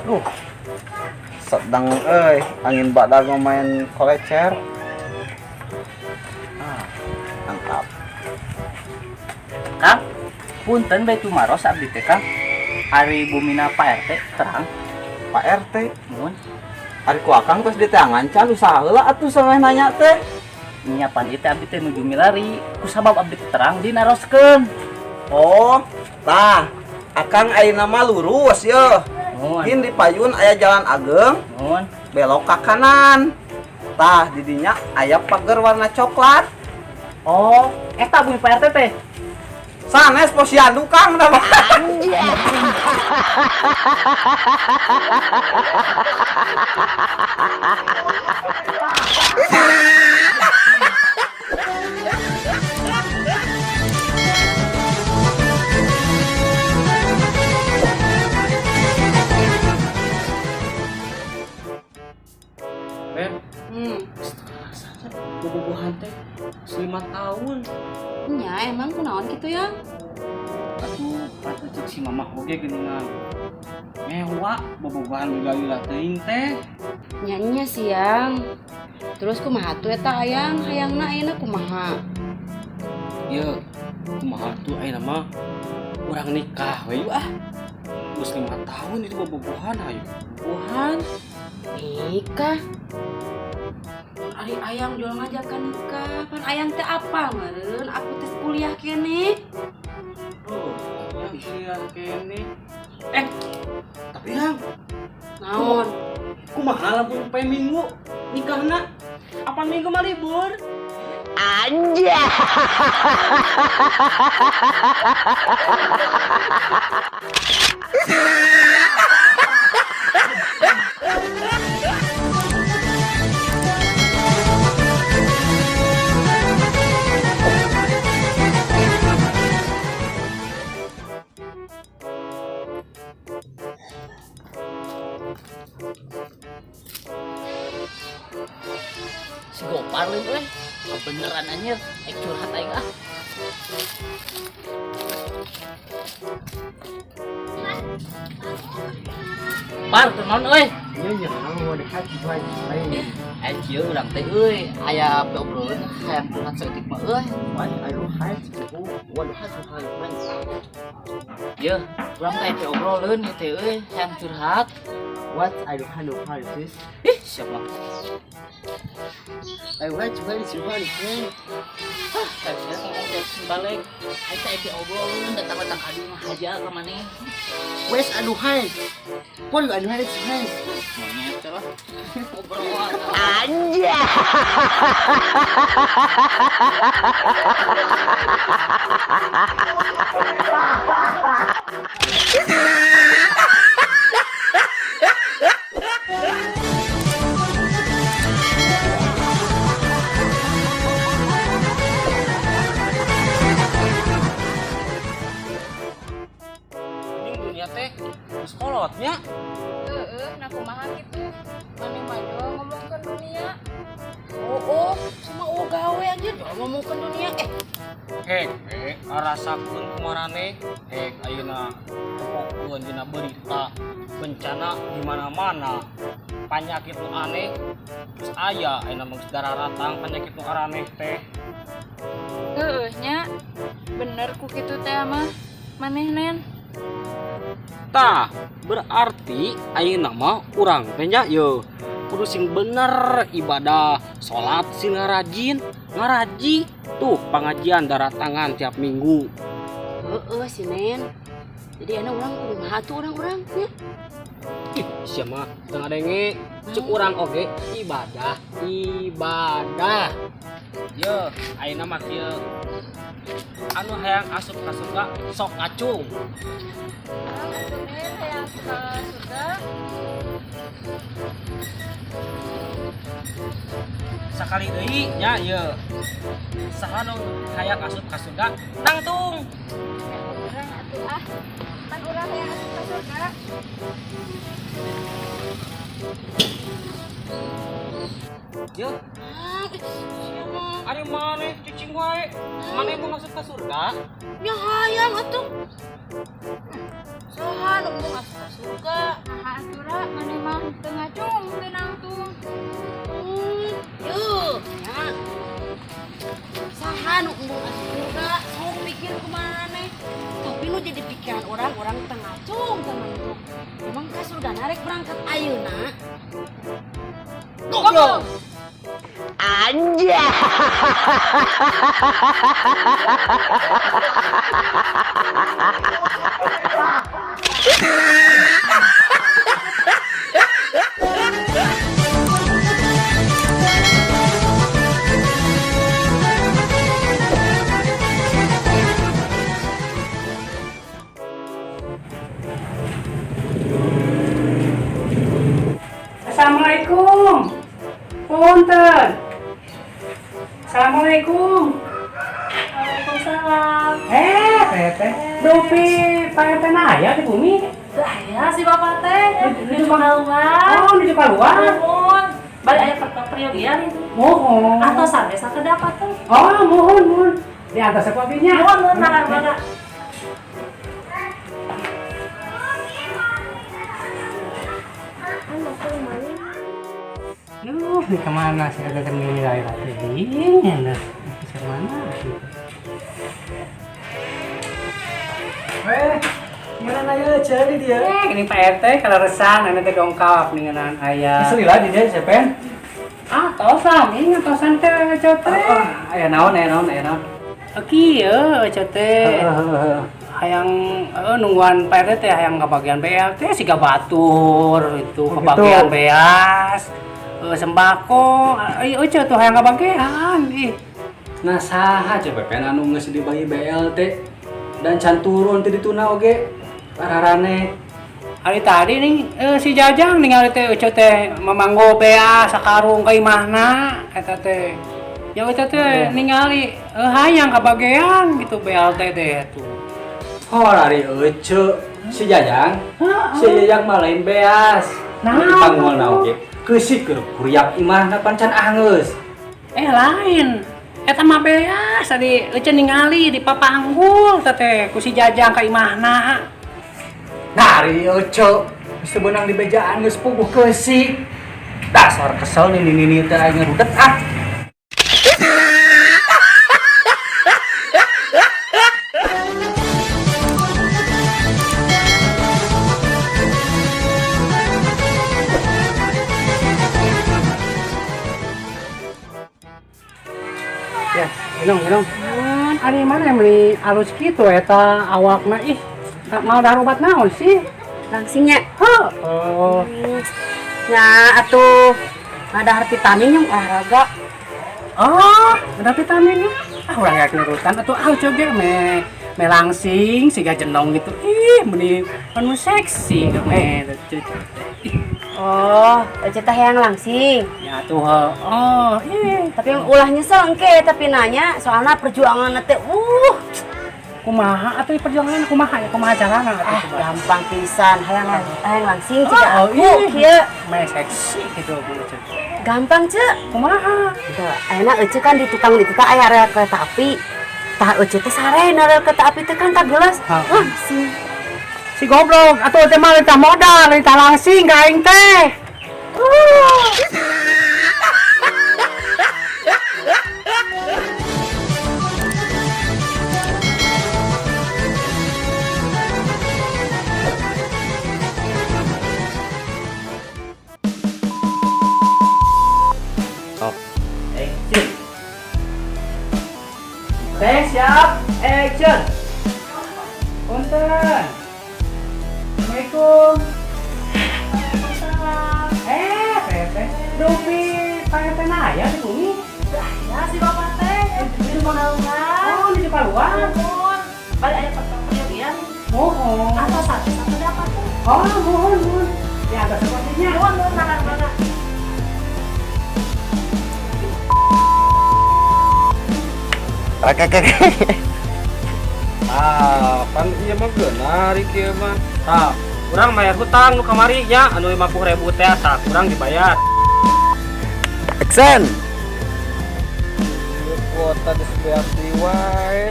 Duh. Sedang euy, angin badag main kolecer. Ah, mantap. Kang, punten bae tumaros abdi teh, Kang. Ari bumina Pak RT terang? Pak RT, Mun. Ari ku akang tos diteangan can, usaha heula atuh sameh nanya teh. Nyiapan ieu teh abdi teh nuju milari. Kusabab abdi teh terang dinaroskeun. Oh, tah, akang ayeuna mah lurus yeuh. Mun. Gin di payun aya jalan ageng, Mun. Belok ke kanan. Tah, di dinya aya pagar warna coklat. Oh, eta bumi Pak RT teh. Sanes posyandu, Kang, dah. Ben, bobogohan teh 5 tahun. Nya emang kunaon gitu ya? Atuh, patut cek si mama oge geuningan. Mewah bobogohan lila-lila teuing teh. Nya nya siang. Terus kumaha tuh eta hayang hayangna ayeuna kumaha? Ye, kumaha tuh ayeuna mah urang nikah we yuk ah. Geus 5 tahun itu bobogohan, hayu. Bobogohan. Nikah. Ari ayang jual ngajakan nikah, pan ayang teh apa meureun aku teh kuliah kene. Duh, yang siang kene. Eh, tapi yang Naon? Kumaha lamun poe Minggu nikahna? Apa Minggu mah libur? Si Gopar lain euy. Beneran anjir, ek curhat aing ah. Par, kunaon euy? Eh, kieu urang teh euy, aya obrolan hayang curhat saeutik mah euy. Yeuh, urang teh aya obrolan ieu teh euy, hayang curhat. What I do handle how is this? Ih, siapa? I want to to to. Ah, tadi saya ngomong teh balik. Aing teh aya obrolan datang-datang ka dieu mah haja ka maneh. Where's Aduhai? What do Aduhai to hai? Monyet teh lah. Obrolan. Ini dunia teh geus kolotnya. Heeh, nah kumaha gitu. Mane mah jual ngomongkeun dunia. Oh, sama oh gawe anjir jual ngomongkeun dunia. Eh, Hek, hek, ngarasakeun kumarane, hek ayeuna popokeun dina berita bencana di mana-mana. Panyakit nu aneh geus aya ayeuna mah geus dararatang penyakit nu araneh teh. Heeh nya. Bener ku kitu teh mah. Maneh nen. Tah, berarti ayeuna mah urang teh nya ye kudu sing bener ibadah, salat sing rajin, ngaraji tuh pengajian daratangan tiap minggu. Heeh si Nen. Jadi anak urang kumaha tuh urang-urang nya? Ih, sia mah teu ngadenge cek urang oge ibadah, ibadah. Ye, ayeuna mah kieu. Anu hayang asup ka surga sok ngacung. Atuh nen hayang ka surga. Sakali deui nya ye. Saha nu hayang asup ka surga tangtung. Ya urang atuh ah. Pan urang hayang asup ka surga. Ye, Ah, sia mah. ari maneh cicing wae. Maneh mau masuk ke surga? Nya hayang atuh. Saha nu mau asup ka surga? surga. Nah, atura maneh mah teu ngacung teu nangtung. Yuk, ya. Saha nu embung asup surga, sok mikir kumaha maneh. Tapi nu jadi pikiran orang, orang teu ngacung teu nangtung. Emang ka surga rek berangkat ayeuna? Goblok. Assalamualaikum. Punten. Assalamualaikum. Waalaikumsalam. Eh, Teteh. Dupi, Pak RT aya di bumi. Teu aya si bapak teh. Di Nuju keluar. Oh, di keluar. Nuhun. Balik aya peryogian itu. Mohon. Atau sampai sakedap atuh. Oh, mohon, mohon. Di atas aku apinya. Nuhun, nuhun, mangga, mangga. Duh, ini kemana sih ada nilai lagi? Nah, ke mana? Eh, gimana ya cari dia? Eh, ini Pak RT kalau resah nanti teh dongkap ninganan aya. Selila di dia siapa? Ah, tosan, ini tosan teh cote. Aya naon, aya naon, aya naon. Oke, ya, cote. Hayang nungguan Pak RT teh hayang kebagian BLT siga batur itu Oh, kebagian gitu. beas sembako ayo euceu tuh hayang kebagian ih. Nah, saha coba pen anu geus dibagi BLT dan can turun teu dituna oge. Pararane. Hari tadi nih si Jajang ningali teh euceu teh mamanggo beas sakarung ka imahna eta teh. Ya euceu teh ningali hayang kebagian gitu BLT teh tuh. Oh, ari euceu si Jajang. Si Jajang mah lain beas. Nah, Nah, oge. Keusik keur kuriak imahna pan can anggeus. Eh lain. Eta mah beas tadi euceu ningali di papanggul teh teh ku si Jajang ka imahna. Nah, ari euceu geus teu beunang di bejaan geus puguh keusik. Dasar kesel nih nini teh aing ngarudet ah. Ya, minum, minum. Ari mana yang beli alus gitu eta awakna ih. Tak mau dahar obat naon sih? Langsingnya. Heuh. Oh, Nah, atuh ada vitamin yang olahraga. oh, ada vitaminnya. Ah, urang gak nurutan atuh ah coge me me langsing siga jenong gitu. Ih, meni anu seksi me. Ih, Oh, Ece teh yang langsing. ya tuh. Oh, ih, Tapi ulah nyesel engke tapi nanya soalnya perjuangan teh kumaha atuh perjuangan kumaha ya kumaha carana atuh ah coba. gampang pisan hayang hayang langsing cika Oh, aku ih. kieu Me seksi gitu Bu. Gampang ce. Kumaha? Teu, ayeuna Ece kan di tukang di teh aya rel kereta api. Tah Ece teh sare na rel kereta api teh kan kagelas Ha. langsing. Si goblok atuh teh mah lain tah modal, lain tah langsing ka aing teh. Action. Teh siap, action. Punten. Assalamualaikum. Eh, Teteh. Dupi, Pak RT aya di bumi. Ya si bapak teh. Nuju keluar. Oh, di keluar. Nuhun. Balik aya peryogian. Mohon. Atau sampai sakedap atuh. Oh, mohon, mohon. Di atas sepertinya. Nuhun, nuhun, mangga, mangga. Ah, pan ieu mah geuna ari kieu mah. Tah, urang bayar hutang nu kamari nya anu 50.000 teh tah kurang dibayar. Action. Ieu kuota geus beak deui wae.